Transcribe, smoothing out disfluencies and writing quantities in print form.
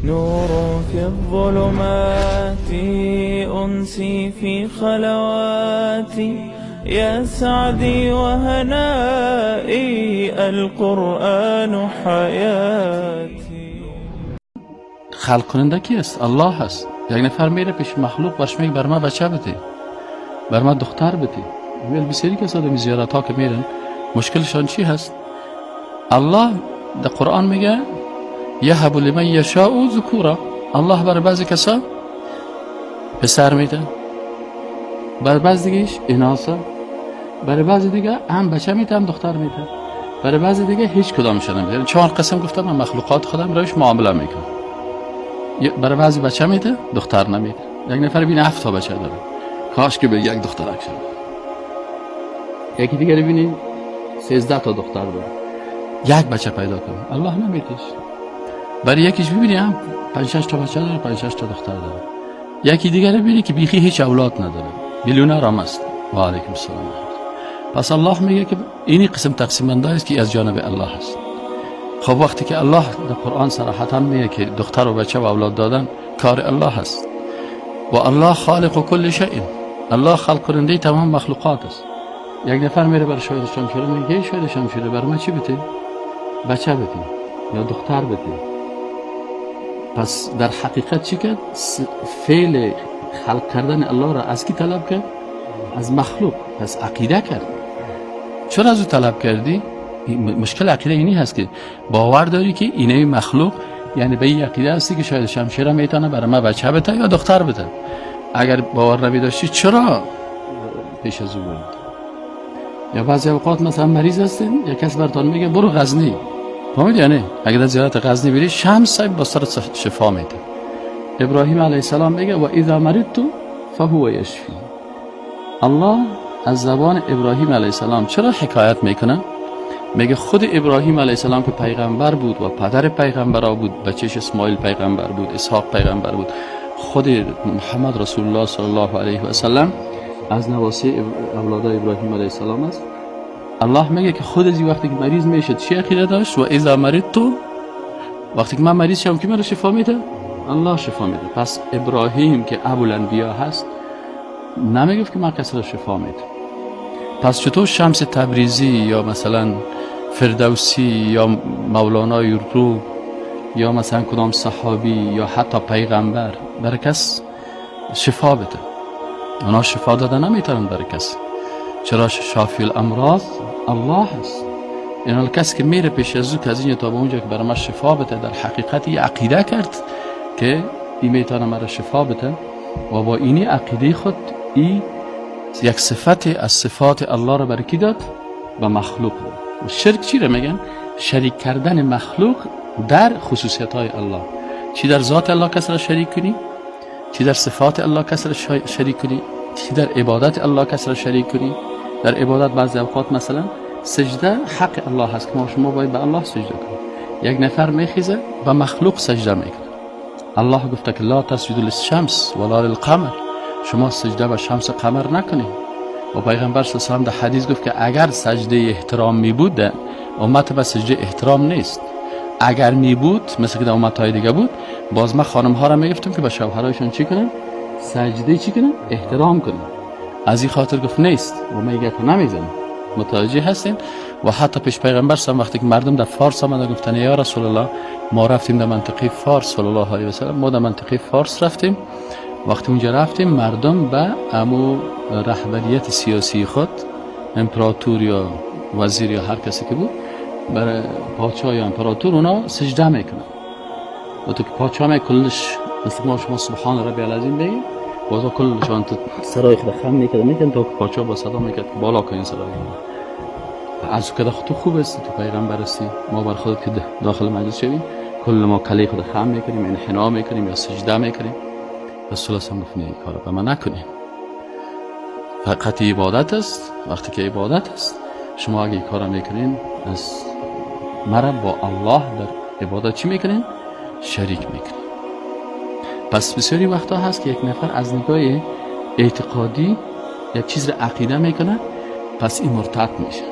نور في الظلمات، أنسي في خلواتي، يا سعدي وهنائي، القرآن حياتي. خلق کننده کی است؟ الله هست. یک نفر میره پیش مخلوق، برش میگه بر ما بچه بده، بر ما دختر بده. ولی بسیاری کسا در زیارت ها که میرن مشکلشان چی هست؟ الله در قرآن میگه یهب لمن یشاء ذکورا. الله برای بعضی کسا پسر میده، برای بعضی دیگهش اناثا، برای بعضی دیگه هم بچه میده هم دختر میده، برای بعضی دیگه هیچ کدامش نمیده. یعنی چهار قسم گفتم من مخلوقات خودم روش معامله میکنم. برای بعضی بچه میده، دختر نمیده. یک نفر بینه 7 تا بچه داره، کاش که به یک دخترک شد. یکی دیگه بینی 13 تا دختر داره، یک بچه پیدا کنه، الله نمیدهش. برای یکیش ببینی هم 5 6 تا بچه داره، 5 6 تا دختر داره. یکی دیگه ببینی که بیخی هیچ اولاد نداره، میلیونر هم است. و علیکم السلام. پس الله میگه که اینی قسم تقسیم بندی است که از جانب الله است. خب وقتی که الله در قرآن صراحتا میگه که دختر و بچه و اولاد دادن کار الله است و الله خالق کل شیء، الله خلق کننده تمام مخلوقات است. یک نفر میره بر شاهد شمشیره میگه شاهد شمشیره بر من چی بده؟ بچه بده یا دختر بده. پس در حقیقت چی کرد؟ فعل خلق کردن الله را از کی طلب کرد؟ از مخلوق. پس عقیده کرد. چرا از او طلب کردی؟ مشکل عقیده اینی هست که باور داری که اینه مخلوق، یعنی به این عقیده هستی که شاید شمشیره میتونه برای من بچه بده یا دختر بده. اگر باور نمی داشتی چرا پیش از او بود؟ یا بعضی اوقات مثلا مریض هستین، یک کس براتون میگه برو غزنی، فهمیدی؟ یعنی اگر در زیارت غزنی بری شمس صاحب با سرت شفا میده. ابراهیم علیه السلام میگه و اذا مرضت فهو یشفی. الله از زبان ابراهیم علیه السلام چرا حکایت میکنه؟ میگه خود ابراهیم علیه السلام که پیغمبر بود و پدر پیغمبرا بود، بچهش اسماعیل پیغمبر بود، اسحاق پیغمبر بود، خود محمد رسول الله صلی الله علیه و سلم از نواسی اولادای ابراهیم علیه السلام است. الله میگه که خود از وقتی که مریض میشه چی عقیده داشت؟ و اذا مرضت، وقتی که من مریض شم کی مرا شفا میده؟ الله شفا میده. پس ابراهیم که ابوالانبیا هست نمیگفت که من کسی را شفا میده. پس چطور شمس تبریزی یا مثلا فردوسی یا مولانای رو یا مثلا کدام صحابی یا حتی پیغمبر برای کس شفا بده؟ اونا شفا داده نمیتونن برای کس. چرا؟ شافی الامراض الله هست. یعنی کسی که میره پیش از او که از این تا به اونجا که برای ما شفا بده، در حقیقت یه عقیده کرد که این میتونه مرا شفا بده و با اینی عقیده خود ای یک صفت از صفات الله را برای کی داد؟ به مخلوق داد. و شرک چی را میگن؟ شریک کردن مخلوق در خصوصیت های الله. چی در ذات الله کس را شریک کنی، چی در صفات الله کس را شریک کنی، چی در عبادت الله کس را شریک کنی. در عبادت بعضی اوقات مثلا سجده حق الله هست که ما شما باید به الله سجده کنیم. یک نفر میخیزه و مخلوق سجده میکنه. الله گفته که لا تسجدوا للشمس ولا للقمر، شما سجده به شمس و قمر نکنید. و پیغمبر صلی الله علیه و در حدیث گفت که اگر سجده احترام می بود، امت به سجده احترام نیست، اگر می بود مثل که در امت های دیگه بود، باز من خانم ها را میگفتم که به شوهرایشان چی کنن؟ سجده چی کنن؟ احترام کنن. از این خاطر گفت نیست و من گپ نمیزنم. متوجه هستین؟ و حتی پیش پیغمبر صلی وقتی که مردم در فارس آمدن گفتن یا رسول الله ما رفتیم در منطقه فارس صلی الله علیه و سلم، ما در منطقه فارس رفتیم، وقتی اونجا رفتیم مردم به امو رهبریت سیاسی خود، امپراتور یا وزیر یا هر کسی که بود، برای پادشاه یا امپراتور اونا سجده میکنن. و تو که پادشاه می کلش مثل ما شما سبحان ربی العظیم بگیم، بازا کلشان تو سرای خود خم میکردن تا که پادشاه با صدا میکرد بالا کنین سرای. از که تو خوب هستی، تو پیغمبر هستی، ما بر خودت که داخل مجلس شویم کل ما کلی خود خم میکنیم، انحنا میکنیم یا سجده میکنیم. رسول الله گفت نه، این کارو به من نکنیم، فقط عبادت است. وقتی که عبادت است شما اگه این کارو میکنین از مرا با الله در عبادت چی میکنین؟ شریک میکنین. پس بسیاری وقتا هست که یک نفر از نگاه اعتقادی یک چیز را عقیده میکنه، پس این مرتد میشه.